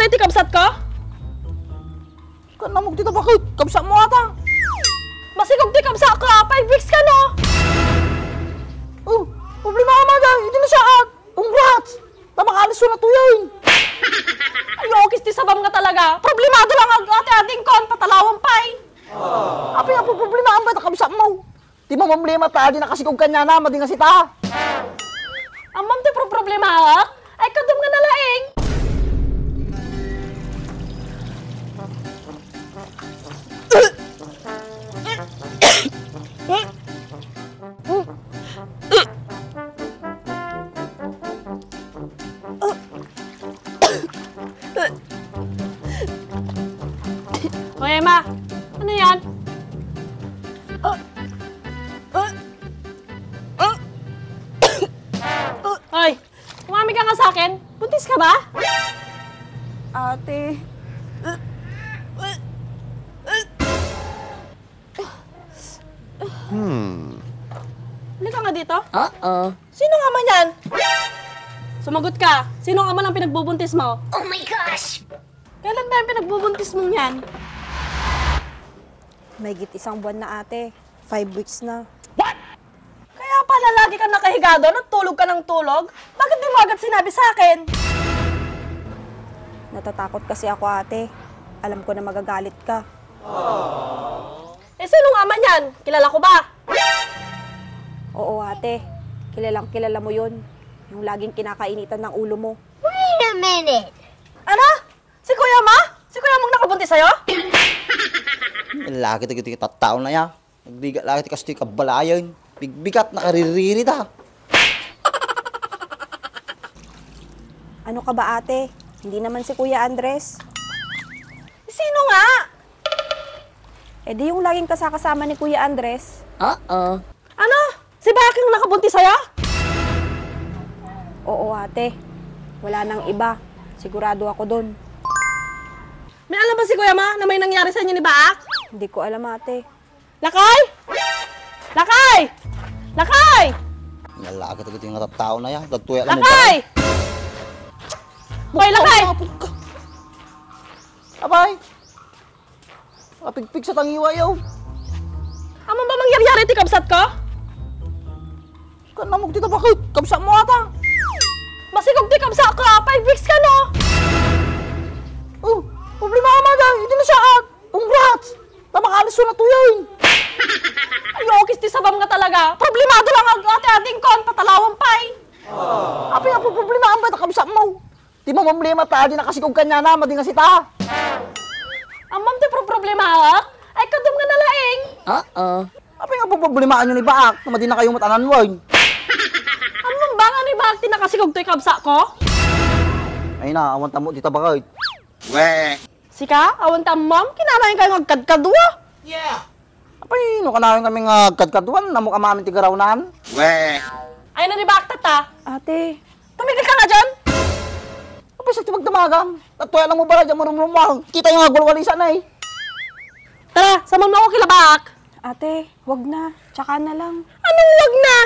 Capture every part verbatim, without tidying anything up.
Iti kabsat ko? Kannamok dita, bakit? Kabsat mo ata. Masigog ti kabsat ko, ah. Five weeks ka, no? Oh, problema ka, Mada. Hindi na siya, ah. Congrats! Ta makaalis na tuyon. Ay, okis ti sabam nga talaga. Problemado lang ag ate ading kon, patalawan pay. Apay nga problema ang bata kabsat mo. Ti mamamlema ta, di nakasigog kanyana, madi nga sita. Ammom ti problema, ah? Ay, kadum nga nalaing. Hoy, Emma! Ano yan? Hoy! Umamin ka nga sa akin? Buntis ka ba? Ate. Hmm. Halika nga dito. Oo. Sino nga man yan? Sumagot ka. Sino nga man ang pinagbubuntis mo? Oh my gosh! Kailan ba yung pinagbubuntis mong yan? Mahigit isang buwan na, ate. Five weeks na. What? Kaya pala lagi kang nakahiga doon at tulog ka ng tulog? Bakit di mo agad sinabi sa akin? Natatakot kasi ako, ate. Alam ko na magagalit ka. Eh, sino nga man yan? Kilala ko ba? Oo, ate. Kilalang kilala mo yun. Yung laging kinakainitan ng ulo mo. Wait a minute! Ano? Si Kuya Ma? Si Kuya Mong nakabuntis sa'yo? Laki ti, ti tattao na ya. Nagbigat laki ti kastoy kabalayan. Bigbigat, nakaririri ta. Ano ka ba, ate? Hindi naman si Kuya Andres. Sino nga? Eh, di yung laging kasakasama ni Kuya Andres. Oo. Ano? Si Baak ang nakabuntis sa'yo? Oo, ate. Wala nang iba. Sigurado ako dun. May alam ba si Kuya Ma na may nangyari sa inyo ni Baak? Hindi ko alam, ate. Lakay! Lakay! Lakay! Nalakit agad yung tattao na yan. Dagtuya lang mo ba? Lakay! Hoy, Lakay! Apog ka. Abay! Apigpig sa tangiwa yaw. Amo ba mangyari-yari ti kabsat ko? Kannamok ti tabakit. Kabsat mo ata. Masigog ti kabsat ko. Five weeks ka, no? Oh, problema ka, Mada. Hindi na siya, ah. Congrats! Ta makaalis na tuyon. Ay, okis ti sabam nga talaga. Problemado lang ag ate ading kon, patalawan pay. Apay nga problema ang bata kabsat mo? Ti mamamlema ta, di nakasigog kanyana, madi nga sita. Ammom ti problemaak? Ay, kadum nga nalaing. Oo. Apay nga problemaanyo ni Baak, no madi na kayo mat-anan wen? Ammom ba nga ni Baak ti nakasigog toy kabsat ko? Ay na, awan tammo ti tabakit. Weh. Sika, awan tammo, kinamayan kayo agkadkadua. Yeah. Apay, no kanayon kami nga agkadkaduan, namok amamin ti garawnan. Weh. Ay na ni Baak tata. Ate. Tumigil ka nga dyan! Apay, sa ti magdamagan. At tuya lang mo bara dyan, marumrumang. Kita yung agwalwalisan na eh. Tara, saman mo ako kila Baak. Ate, wag na. Tsaka na lang. Anong wag na?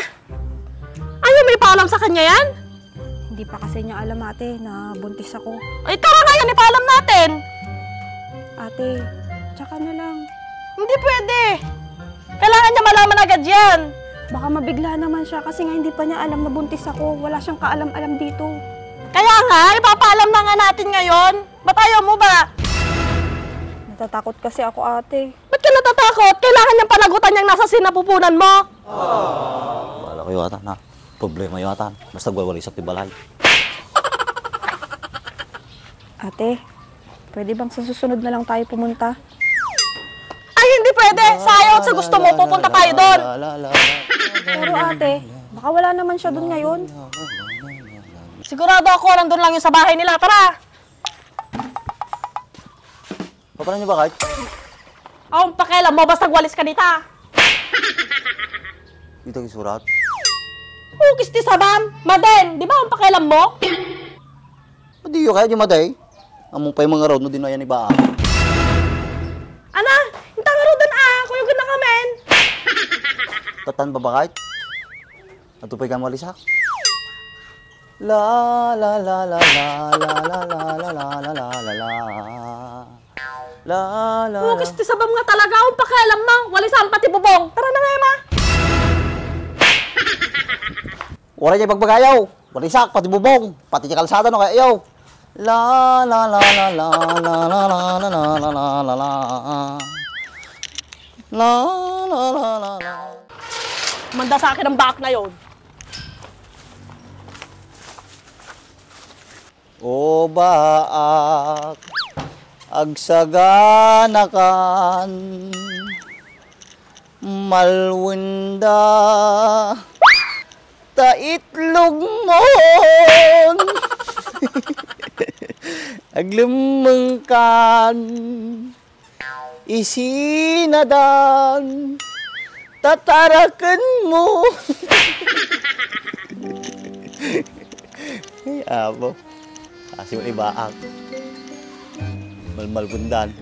Ayaw mo ipaalam sa kanya yan? Hindi pa kasi niya alam, ate, na buntis ako. Ay, tara ngayon, ipaalam natin. Ate, tsaka na lang. Hindi pwede. Kailangan niya malaman agad yan. Baka mabigla naman siya kasi nga hindi pa niya alam na buntis ako. Wala siyang kaalam-alam dito. Kaya nga, ipapaalam na nga natin ngayon. Ba't ayaw mo ba? Natatakot kasi ako, ate. Ba't ka natatakot? Kailangan niyang panagutan yang nasa sinapupunan mo. Wala kayo ata na. Problema yata. Basta gwalwalisak ti balay. Ate, pwede bang sa susunod na lang tayo pumunta? Ay, hindi pwede! Sa ayaw at sa gusto mo, pupunta tayo doon! Pero ate, baka wala naman siya doon ngayon. Sigurado ako, nandun lang yung sa bahay nila. Tara! Paano niyo ba, Kurt? Awan pakialam mo, basta agwalis ka dita. Dito yung surat. Ukis ti sabam! Maden! Di ba awan pakialam mo? Madiyo kaya di maday? Among pay mga road no di na yan iba. Ana, intang road na ah! Kuyagan na kamen! Tatan babakit? Ato pa'y kamalisak? La la la la la la la la la la la la la. La, la, la. Pukis ti sabam nga talaga, ang pakialam mo, walisan pati bubong. Tara na nga, Emma. Wala niya ibagbagayaw. Walisak pati bubong. Pati ti kalsada no kaya yaw. La, la, la, la, la, la, la, la, la, la, la, la, la, la. La, la, la, la, la. Manda sa akin ang baak na yon. O baak, agsaganakan, malwenda, ta itlogmon, aglemmengkan, isinadan, tatarakenmo. Ay, apo. Asi mo ibaak. Malmalwendan.